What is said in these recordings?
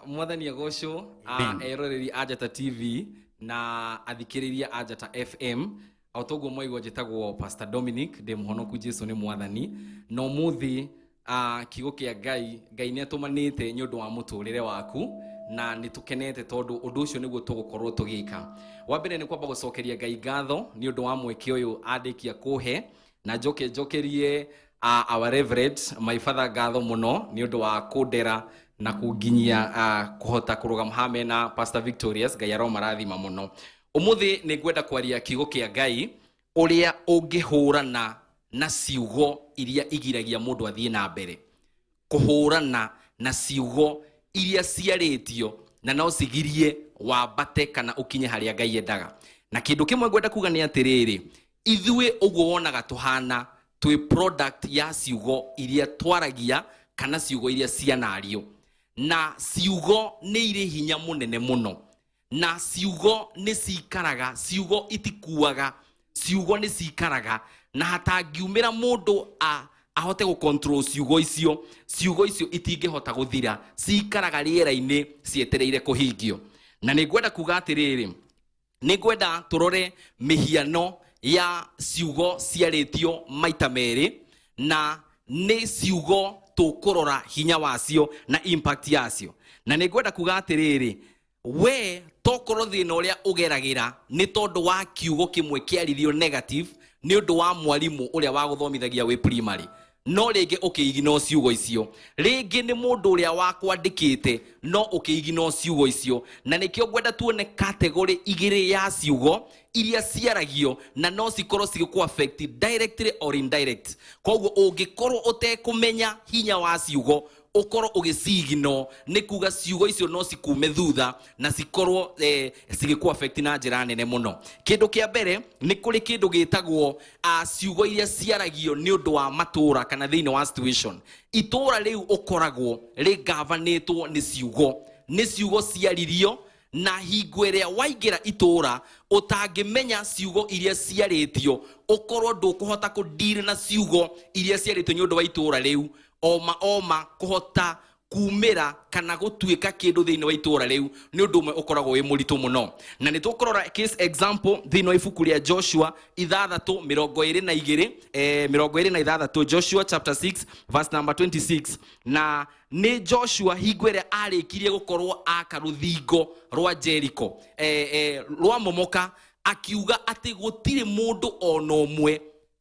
Mwathani agocwo. Amen. Eroreri a Njata TV na athikĩrĩria a Njata FM, o toguo mwaigua, njĩtagwo Pastor Dominic, ndĩ mũhonoku, Jesu nĩ Mwathani. Na ũmũthĩ kiugo kĩa Ngai, Ngai nĩ atũmanĩte nĩ ũndũ wa mũtũrĩre waku, na nĩ tũkenete tondũ ũndũ ũcio nĩguo tũgũkorwo tũgĩka. Wa mbere nĩ kwamba gũcokeria Ngai ngatho nĩ ũndũ wa mweke ũyũ andĩkia kũhe, na njoke njokerie our reverend my father ngatho mũno nĩ ũndũ wa kũndera na kũnginyia kũhota kũrũgama haha mena Pastor Victorious. Ngai aromarathima mũno. Ũmũthĩ nĩ ngwenda kwaria kiugo kĩa Ngai, ũrĩa ũngĩhũrana na ciugo iria igiragia mũndũ athiĩ na mbere, kũhũrana na ciugo iria ciarĩtio na no cigirie wambate kana ũkinye harĩa Ngai endaga. Na kĩndũ kĩmwe ngwenda kuga nĩ atĩrĩrĩ, ithuĩ ũguo wonaga tũhana twĩ product ya ciugo iria twaragia kana ciugo iria cianario, na ciugo nĩ irĩ hinya mũnene mũno, na ciugo nĩ cikaraga, ciugo itikuaga, ciugo nĩ cikaraga, na hatangiumĩra mũndũ ahote gũ control ciugo icio, ciugo icio itingĩhota gũthira, cikaraga rĩera-inĩ cietereire kũhingio. Na nĩ ngwenda kuga atĩrĩrĩ, nĩ ngwenda tũrore mĩhiano ya ciugo ciarĩtio maita merĩ, na nĩ ciugo tũkũrora hinya wacio na impact yacio. Na nĩ ngwenda kuga atĩrĩrĩ, we tokorwo thĩna ũrĩa ũgeragĩra nĩ tondũ wa kiugo kĩmwe kĩaririo negative nĩ ũndũ wa mwarimũ ũrĩa wagũthomithagia wĩ primary, no rĩngĩ ũkĩignore ciugo icio, rĩngĩ nĩ mũndũ ũrĩa wakwandĩkĩte, no ũkĩignore ciugo icio. Na nĩkĩo ngwenda tuone category igĩrĩ ya ciugo iria ciaragio na no cikorwo cigĩkũ affect directly or indirect. Koguo ũngĩkorwo ũtekũmenya hinya wa ciugo, ũkorwo ũgĩciignore, nĩ kuga ciugo icio no cikume thutha na cikorwo cigĩkũ affect na njĩra nene mũno. Kĩndũ kĩa mbere, nĩ kũrĩ kĩndũ gĩtagwo ciugo iria ciaragio nĩ ũndũ wa matũra kana thĩinĩ wa situation. Itũra rĩu ũkoragwo rĩgavanĩtwo nĩ ciugo, nĩ ciugo ciaririo, na hingo ĩrĩa waingĩra itũra ũtangĩmenya ciugo iria ciarĩtio, ũkorwo ndũkũhota kũdeal na ciugo iria ciarĩtio nĩ ũndũ wa itũra rĩu, oma oma kũhota kumĩra kana gũtuĩka kĩndũ thĩinĩ wa itũra rĩu nĩ ũndũ ũmwe ũkoragwo wĩ mũritũ mũno. Na nĩ tũkũrora case example thĩinĩ wa ibuku rĩa Joshua 6:22, 26, Joshua chapter 6 verse number 26. Na nĩ Joshua hingo ĩrĩa arĩkirie gũkorwo aka rũthingo rwa Jericho, rwamomoka, akiuga atĩ gũtirĩ mũndũ ona ũmwe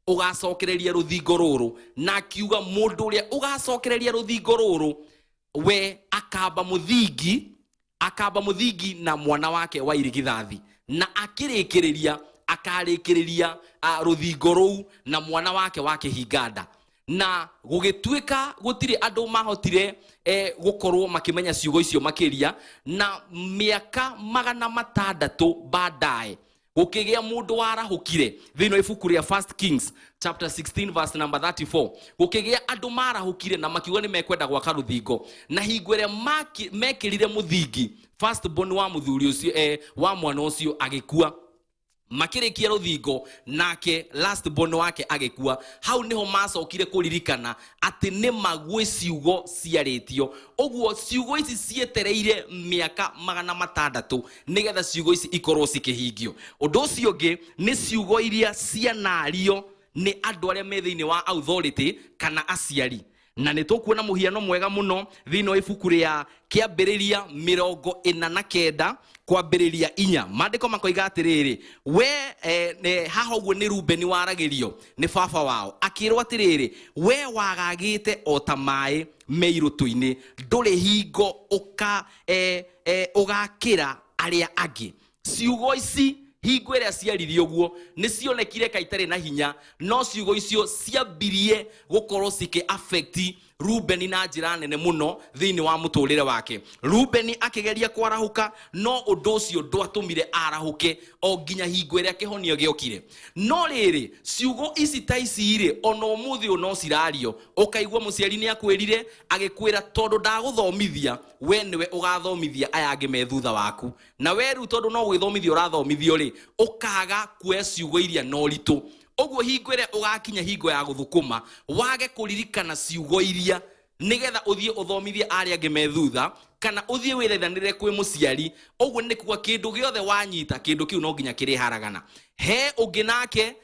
ũgacokereria rũthingo rũrũ, na akiuga mũndũ ũrĩa ũgacokereria rũthingo rũrũ, we akamba mũthingi, akamba mũthingi na mwana wake wa irigithathi, na akĩrĩkĩrĩria akarĩkĩrĩria rũthingo rũu na mwana wake wa kĩhinganda. Na gũgĩtuĩka gũtirĩ andũ mahotire gũkorwo makĩmenya ciugo icio makĩria, na mĩaka 600 baadaye gũkĩgĩa mũndũ warahũkire. Thĩinĩ wa ibuku rĩa First Kings chapter 16 verse number 34, gũkĩgĩa andũ marahũkire na makiuga nĩ mekwenda gwaka rũthingo, na hingo ĩrĩa mekĩrire mũthingi, first born wa mũthuri ũcio, wa mwana ũcio agĩkua. Makĩrĩkia rũthingo, nake last born wake agĩkua. Hau nĩho macokire kũririkana atĩ nĩ magwĩ ciugo ciarĩtio. Ũguo ciugo ici cietereire mĩaka 600 nĩgetha ciugo ici ikorwo cikĩhingio. Ũndũ ũcio ũngĩ nĩ ciugo iria cianario nĩ andũ arĩa me thĩinĩ wa authority kana aciari, na nĩ tũkuona mũhiano mwega mũno thĩinĩ wa ibuku rĩa Kĩambĩrĩria 49 kwambĩrĩria 4. Maandĩko makoiga atĩrĩrĩ, we haha ũguo nĩ Rubeni waragĩrio nĩ baba wao, akĩrwo atĩrĩrĩ, "We wagagĩte o ta maĩ me irũtũ-inĩ, ndũrĩ hingo ũgakĩra arĩa angĩ." Ciugo ici hingo ĩrĩa ciaririe ũguo nĩ cionekire ka itarĩ na hinya, no ciugo icio ciambirie gũkorwo cikĩ affect Rubeni na njĩra nene mũno thĩinĩ wa mũtũrĩre wake. Rubeni akĩgeria kwarahũka, no ũndũ ũcio ndwatũmire arahũke o nginya hingo ĩrĩa kĩhonio gĩokire. No rĩrĩ, ciugo ici ta ici rĩ, ona ũmũthĩ ũyũ no cirario. Ũkaigua mũciari nĩ akwĩrire, agĩkwĩra, "Tondũ ndagũthomithia, we nĩwe ũgathomithia aya angĩ me thutha waku." Na we rĩu tondũ no gwĩthomithia ũrathomithio rĩ, ũkaga kuoya ciugo iria na ũritũ. Ũguo hingo ĩrĩa ũgakinya hingo ya gũthũkũma, wage kũririkana ciugo iria nĩgetha ũthiĩ ũthomithie arĩa angĩ me thutha. Kana ũthiĩ wĩthaithanĩrĩre kwĩ mũciari. Ũguo nĩ kuga kĩndũ gĩothe wanyita, kĩndũ kĩu no nginya kĩrĩharagana. He ũngĩ nake,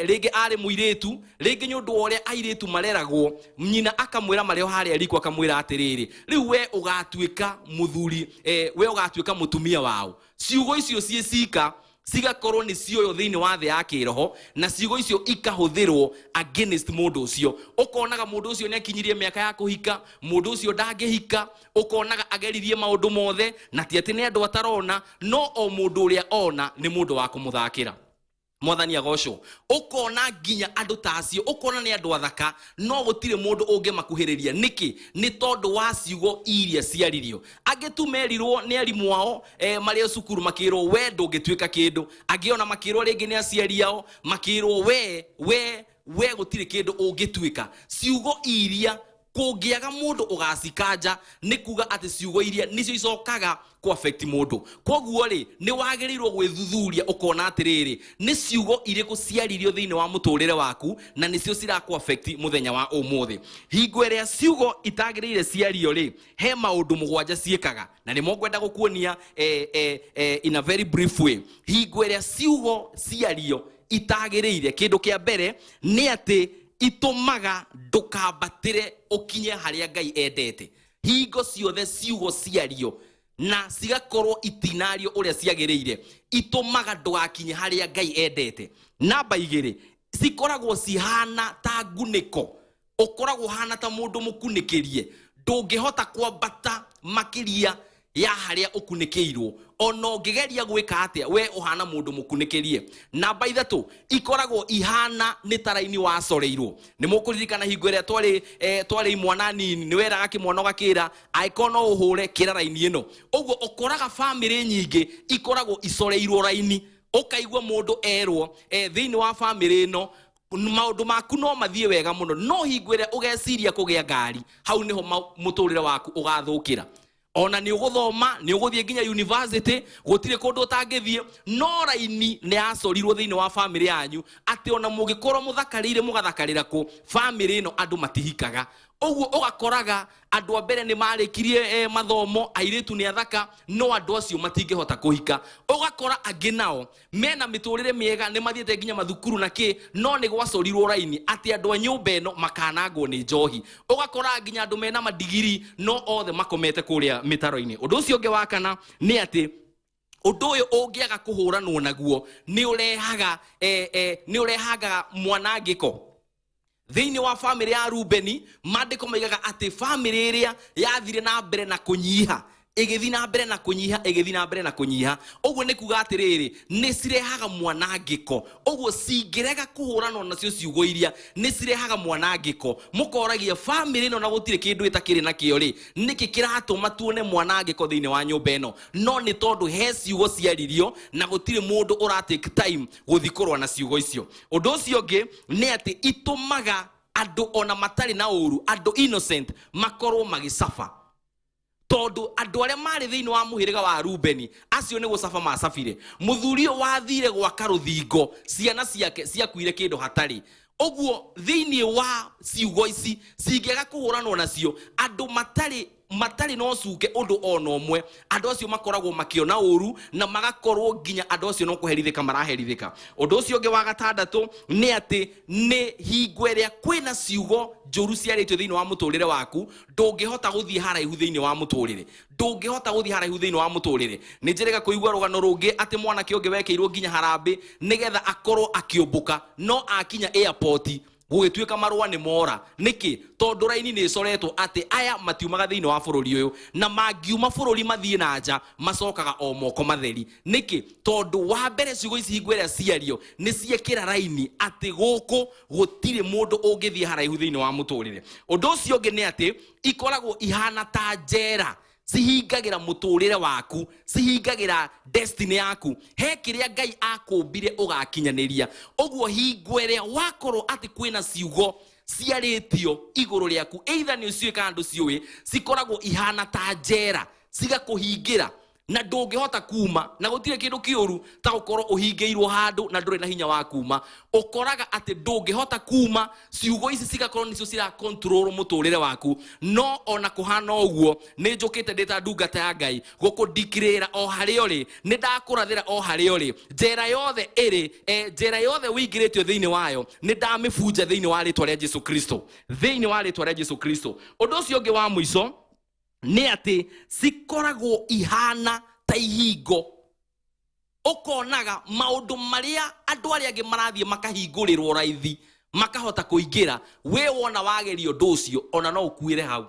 rĩngĩ arĩ mũirĩtu, rĩngĩ nĩ ũndũ wa ũrĩa airĩtu mareragwo, nyina akamwĩra marĩ o harĩa riko, akamwĩra atĩrĩrĩ, rĩu we ũgatuĩka mũthuri, we ũgatuĩka mũtumia wao. Ciugo icio ciĩ cika cigakorwo nĩ cioyo thĩinĩ wa thĩ ya kĩroho, na ciugo icio ikahũthĩrwo against mũndũ ũcio. Ũkonaga mũndũ ũcio nĩ akinyirie mĩaka ya kũhika, mũndũ ũcio ndangĩhika. Ũkonaga ageririe maũndũ mothe, na ti atĩ nĩ andũ atarona, no o mũndũ ũrĩa ona nĩ mũndũ wa kũmũthakĩra. Mwathani agocwo. Ũkona nginya andũ ta acio, ũkona nĩ andũ athaka, no gũtirĩ mũndũ ũngĩmakuhĩrĩria. Nĩkĩ? Nĩ tondũ wa ciugo iria ciaririo. Angĩ tu merirwo nĩ arimũ ao, marĩ o cukuru, makĩrwo we ndũngĩtuĩka kĩndũ. Angĩ ona makĩrwo rĩngĩ nĩ aciari ao, makĩrwo we gũtirĩ kĩndũ ũngĩtuĩka. Ciugo iria kũngĩaga mũndũ ũgacikanja, nĩ kuga atĩ ciugo iria nĩcio icokaga kũ affect mũndũ. Koguo rĩ, nĩ wagĩrĩirwo gwĩthuthuria ũkona atĩrĩrĩ, nĩ ciugo irĩkũ ciaririo thĩinĩ wa mũtũrĩre waku na nĩcio cirakũ affect mũthenya wa ũmũthĩ. Hingo ĩrĩa ciugo itagĩrĩire ciario rĩ, he maũndũ mũgwanja ciĩkaga, na nĩmo ngwenda gũkuonia, in a very brief way. Hingo ĩrĩa ciugo ciario itagĩrĩire, kĩndũ kĩa mbere nĩ atĩ itũmaga ndũkambatĩre ũkinye harĩa Ngai endete. Hingo ciothe ciugo ciario na cigakorwo itinario ũrĩa ciagĩrĩire, itũmaga ndũgakinye harĩa Ngai endete. Namba igĩrĩ, cikoragwo cihana ta ngunĩko. Ũkoragwo ũhana ta mũndũ mũkunĩkĩrie, ndũngĩhota kwambata makĩria ya harĩa ũkunĩkĩirwo, ona ũngĩgeria gwĩka atĩa, we ũhana mũndũ mũkunĩkĩrie. Namba ithatũ, ikoragwo ihana nĩ ta raini wacoreirwo. Nĩ mũkũririkana hingo ĩrĩa twarĩ imwana nini, nĩ weraga kĩmwana ũgakĩra angĩkorwo no ũhũre kĩra raini ĩno. Ũguo ũkoraga bamĩrĩ nyingĩ ikoragwo icoreirwo raini. Ũkaigua mũndũ erwo, thĩinĩ wa bamĩrĩ ĩno maũndũ maku no mathiĩ wega mũno, no hingo ĩrĩa ũgeciria kũgĩa ngari, hau nĩho mũtũrĩre waku ũgathũkĩra. Ona nĩ ũgũthoma, nĩ ũgũthiĩ nginya university, gũtirĩ kũndũ ũtangĩthiĩ, no raini nĩ yacorirwo thĩinĩ wa bamĩrĩ yanyu atĩ ona mũngĩkorwo mũthakarĩire mũgathakarĩra kũ, bamĩrĩ ĩno andũ matihikaga. Ũguo ũgakoraga andũ a mbere nĩ marĩkirie, mathomo, airĩtu nĩ athaka, no andũ acio matingĩhota kũhika. Ũgakora angĩ nao mena mĩtũrĩre mĩega, nĩ mathiĩte nginya mathukuru na kĩ, no nĩ gwacorirwo raini atĩ andũ a nyũmba ĩno makanangwo nĩ njohi. Ũgakora nginya andũ mena madigiri no othe makomete kũrĩa mĩtaro-inĩ. Ũndũ ũcio ũngĩ wa kana nĩ atĩ ũndũ ũyũ ũngĩaga kũhũranwo naguo nĩ ũrehaga, nĩ ũrehaga mwanangĩko thĩinĩ wa bamĩrĩ ya Rubeni. Maandĩko maigaga atĩ bamĩrĩ ĩrĩa yathire na mbere na kũnyiha, ĩgĩthiĩ na mbere na kũnyiha, ĩgĩthiĩ na mbere na kũnyiha. Ũguo nĩ kuga atĩrĩrĩ, nĩ cirehaga mwanangĩko. Ũguo cingĩrega kũhũranwo nacio ciugo iria, nĩ cirehaga mwanangĩko. Mũkoragia bamĩrĩ ĩno na gũtirĩ kĩndũ ĩtakĩrĩ nakĩo rĩ, nĩkĩ kĩratũma tuone mwanangĩko thĩinĩ wa nyũmba ĩno? No nĩ tondũ he ciugo ciaririo na gũtirĩ mũndũ ũra take time gũthiĩ kũrũa na ciugo icio. Ũndũ ũcio ũngĩ nĩ atĩ itũmaga andũ ona matarĩ na ũru, andũ innocent, makorwo magĩcaba, tondũ andũ arĩa marĩ thĩinĩ wa mũhĩrĩga wa Rubeni acio nĩ gũcaba macabire. Mũthuri ũyũ wathire gwaka rũthingo, ciana ciake ciakuire kĩndũ hatarĩ. Ũguo thĩinĩ wa ciugo ici cingĩaga kũhũranwo nacio, andũ matarĩ na ũcuke ũndũ ona ũmwe, andũ acio makoragwo makĩona ũru na magakorwo nginya andũ acio no kũherithĩka maraherithĩka. Ũndũ ũcio ũngĩ wa gatandatũ nĩ atĩ nĩ hingo ĩrĩa kwĩna ciugo njũru ciarĩtio thĩinĩ wa mũtũrĩre waku, ndũngĩhota gũthiĩ haraihu thĩinĩ wa mũtũrĩre, ndũngĩhota gũthiĩ haraihu thĩinĩ wa mũtũrĩre. Nĩ njĩrĩga kũigua rũgano rũngĩ atĩ mwanake ũngĩ wekĩirwo nginya harambĩ nĩgetha akorwo akĩũmbũka, no akinya airport gũgĩtuĩka marũa nĩ mora. Nĩkĩ? Tondũ raini nĩ ĩcoretwo atĩ aya matiumaga thĩinĩ wa bũrũri ũyũ, na mangiuma bũrũri mathiĩ na nja macokaga o moko matheri. Nĩkĩ? Tondũ wa mbere ciugo ici hingo ĩrĩa ciario nĩ ciekĩra raini atĩ gũkũ gũtirĩ mũndũ ũngĩthiĩ haraihu thĩinĩ wa mũtũrĩre. Ũndũ ũcio ũngĩ nĩ atĩ ikoragwo ihana ta njera, cihingagĩra mũtũrĩre waku, cihingagĩra destiny yaku. He kĩrĩa Ngai akũmbire ũgakinyanĩria. Ũguo hingo ĩrĩa wakorwo atĩ kwĩna ciugo ciarĩtio igũrũ rĩaku, either nĩ ũciũĩ kana ndũciũĩ, cikoragwo ihana ta njera, cigakũhingĩra. Na ndũngĩhota kuma, na gũtirĩ kĩndũ kĩũru ta gũkorwo ũhingĩirwo handũ na ndũrĩ na hinya wa kuma. Ũkoraga atĩ ndũngĩhota kuma, ciugo ici cigakorwo nĩcio cira control mũtũrĩre waku. No ona kũhana ũguo, nĩ njũkĩte ndĩ ta ndungata ya Ngai gũkũndikirĩra o harĩa ũrĩ. Nĩ ndakũrathĩra o harĩa ũrĩ. Njera yothe ĩrĩ njera yothe ũingĩrĩtio thĩinĩ wayo, nĩ ndamĩbunja thĩinĩ wa rĩtwa rĩa Jesu Kristo, thĩinĩ wa rĩtwa rĩa Jesu Kristo. Ũndũ ũcio ũngĩ wa mũico nĩ atĩ cikoragwo ihana ta ihingo. Ũkonaga maũndũ marĩa andũ arĩa angĩ marathiĩ makahingũrĩrwo raithi makahota kũingĩra, we wona wageria ũndũ ũcio ona no ũkuĩre hau.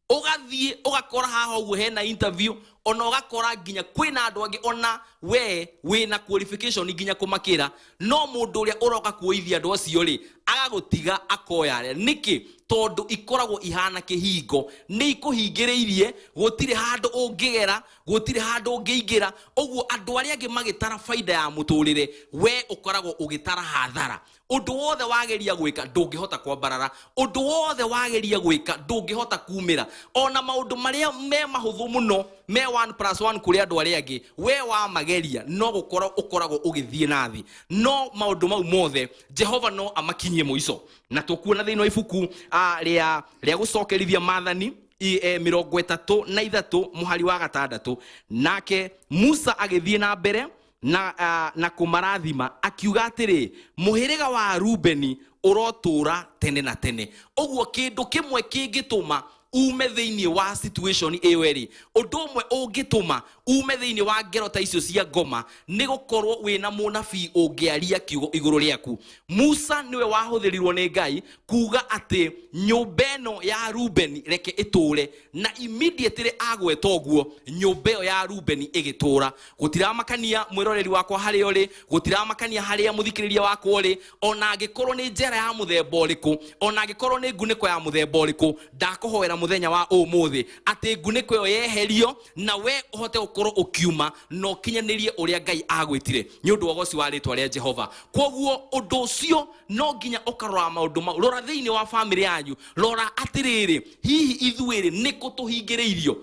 Ũgathiĩ ũgakora haha ũguo hena interview, ona ũgakora nginya kwĩna andũ angĩ ona we wĩna qualification nginya kũmakĩra, no mũndũ ũrĩa ũroka kuoithia andũ acio rĩ, agagũtiga akoya arĩa. Nĩkĩ? Tondũ ikoragwo ihana kĩhingo, nĩ ikũhingĩrĩirie, gũtirĩ handũ ũngĩgera, gũtirĩ handũ ũngĩingĩra. Ũguo andũ arĩa angĩ magĩtara baida ya mũtũrĩre, we ũkoragwo ũgĩtara hathara. Ũndũ wothe wageria gwĩka ndũngĩhota kwambarara, ũndũ wothe wageria gwĩka ndũngĩhota kumĩra. Ona maũndũ marĩa me mahũthũ mũno, me 1 plus 1 kũrĩ andũ arĩa angĩ, we wamageria no gũkorwo ũkoragwo ũgĩthiĩ na thĩ. No maũndũ mau mothe Jehova no amakinyie mũico. Na tũkuona thĩinĩ wa ibuku rĩa gũcokerithia maathani 33 mũhari wa 6, nake Musa agĩthiĩ na mbere na kũmarathima akiuga atĩrĩ, mũhĩrĩga wa Rubeni ũrotũra tene na tene. Ũguo kĩndũ kĩmwe kĩngĩtũma ume thĩinĩ wa situation ĩyo ĩrĩ, ũndũ ũmwe ũngĩtũma ume thĩinĩ wa ngero ta icio cia ngoma, nĩ gũkorwo wĩna mũnabii ũngĩaria kiugo igũrũ rĩaku. Musa nĩwe wahũthĩrirwo nĩ Ngai kuga atĩ nyũmba ĩno ya Rubeni reke ĩtũre, na immediately agweta ũguo nyũmba ĩyo ya Rubeni ĩgĩtũra. Gũtiramakania mwĩroreri wakwa harĩa ũrĩ, gũtiramakania harĩa mũthikĩrĩria wakwa ũrĩ, ona angĩkorwo nĩ njera ya mũthemba ũrĩkũ, ona angĩkorwo nĩ ngunĩko ya mũthemba ũrĩkũ, ndakũhoera mũthenya wa ũmũthĩ atĩ ngunĩko ĩyo yeherio na we ũhote gũkorwo ũkiuma na ũkinyanĩrie ũrĩa Ngai agwĩtire nĩ ũndũ wa ũgoci wa rĩtwa rĩa Jehova. Koguo ũndũ ũcio no nginya ũkarora maũndũ mau. Rora thĩinĩ wa bamĩrĩ yanyu, rora atĩrĩrĩ, hihi ithuĩ rĩ nĩkũ tũhingĩrĩirio,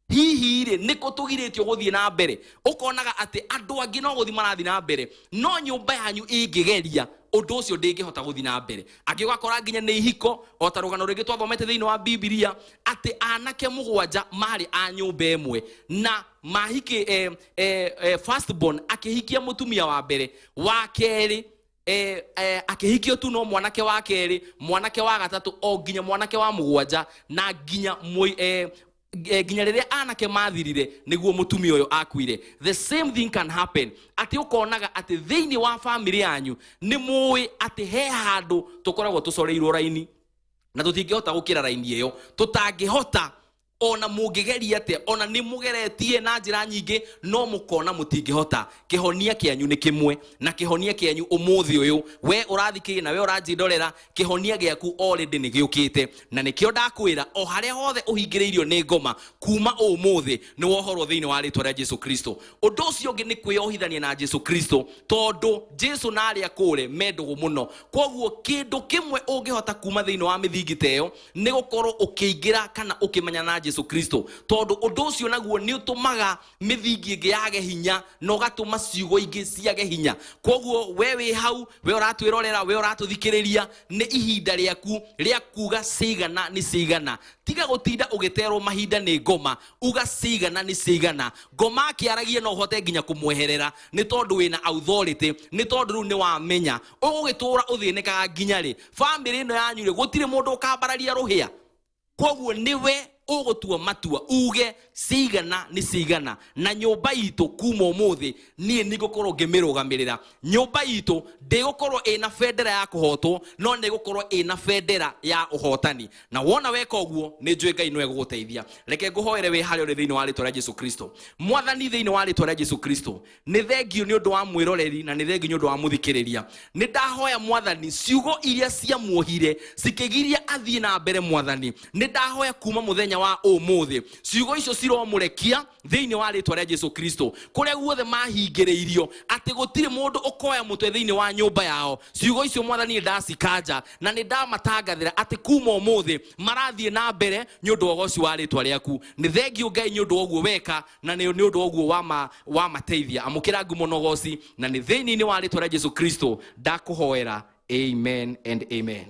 hihi rĩ nĩkũ tũgirĩtio gũthiĩ na mbere. Ũkonaga atĩ andũ angĩ no gũthiĩ marathiĩ na mbere, no nyũmba yanyu ĩngĩgeria ũndũ ũcio ndĩngĩhota gũthiĩ na mbere. Angĩ ũgakora nginya nĩ ihiko, o ta rũgano rũngĩ twathomete thĩinĩ wa Bibilia atĩ anake 7 marĩ a nyũmba ĩmwe, na mahiki, first born akĩhikia mũtumia wa mbere, wa kerĩ akĩhikio tu no mwanake wa kerĩ, mwanake wa gatatũ, o nginya mwanake wa 7, na nginya nginya rĩrĩa anake mathirire nĩguo mũtumia ũyũ akuire. The same thing can happen, atĩ ũkonaga atĩ thĩinĩ wa family yanyu nĩ mũĩ atĩ he handũ tũkoragwo tũcoreirwo raini na tũtingĩhota gũkĩra raini ĩyo, tũtangĩhota ona mũngĩgeria atĩa, ona nĩ mũgeretie na njĩra nyingĩ, no mũkona mũtingĩhota. Kĩhonia kĩanyu nĩ kĩmwe, na kĩhonia kĩanyu ũmũthĩ ũyũ, we ũrathikĩrĩria na we ũranjĩndorera, kĩhonia gĩaku already nĩ gĩũkĩte. Na nĩkĩo ndakwĩra, o harĩa hothe ũhingĩrĩirio nĩ ngoma kuma ũmũthĩ nĩ wohorwo thĩinĩ wa rĩtwa rĩa Jesu Kristo. Ũndũ ũcio ũngĩ nĩ kwĩyohithania na Jesu Kristo, tondũ Jesu na arĩa kũre me ndũgũ mũno. Koguo kĩndũ kĩmwe ũngĩhota kuma thĩinĩ wa mĩthingi ta ĩyo nĩ gũkorwo ũkĩingĩra kana ũkĩmenya na Jesu Kristo, tondũ ũndũ ũcio naguo nĩ ũtũmaga mĩthingi ĩngĩ yage hinya na ũgatũma ciugo ingĩ ciage hinya. Koguo we wĩ hau, we ũratwĩrorera, we ũratũthikĩrĩria, nĩ ihinda rĩaku rĩa kuga cigana nĩ cigana. Tiga gũtinda ũgĩterwo mahinda nĩ ngoma, uga cigana nĩ cigana. Ngoma akĩaragia no ũhote nginya kũmweherera, nĩ tondũ wĩna authority, nĩ tondũ rĩu nĩ wamenya ũgũgĩtũra ũthĩnĩkaga nginya rĩ. Bamĩrĩ ĩno yanyu rĩ, gũtirĩ mũndũ ũkambararia rũhĩa. Koguo nĩwe ũgũtua matua uge cigana nĩ cigana, na nyũmba itũ kuma ũmũthĩ niĩ nĩngũkorwo ngĩmĩrũgamĩrĩra. Nyũmba itũ ndĩgũkorwo ĩna bendera ya kũhotwo, no nĩgũkorwo ĩna bendera ya ũhotani. Na wona weka ũguo, nĩ njũĩ Ngai no egũgũteithia. Reke ngũhoere wĩ harĩa ũrĩ thĩinĩ wa rĩtwa rĩa Jesu Kristo. Mwathani, thĩinĩ wa rĩtwa rĩa Jesu Kristo, nĩ thengio nĩ ũndũ wa mwĩroreri na nĩ thengio nĩ ũndũ wa mũthikĩrĩria. Nĩ ndahoya Mwathani, ciugo iria ciamuohire cikĩgiria athiĩ na mbere, Mwathani, nĩ ndahoya kuma mũthenya wa Wa ũmũthĩ ciugo icio ciromũrekia thĩinĩ wa rĩtwa rĩa Jesu Kristo. Kũrĩa guothe mahingĩrĩirio atĩ gũtirĩ mũndũ ũkoya mũtwe thĩinĩ wa nyũmba yao, ciugo icio, Mwathani, nĩ ndacikanja na nĩ ndamatangathĩra atĩ kuma ũmũthĩ marathiĩ na mbere nĩ ũndũ wa ũgoci wa rĩtwa rĩaku. Nĩ thengiũ, Ngai, nĩ ũndũ wa ũguo weka na nĩ ũndũ wa ũguo wamateithia. Amũkĩra ngumo na ũgoci, na nĩ thĩinĩ wa rĩtwa rĩa Jesu Kristo ndakũhoera. Amen and amen.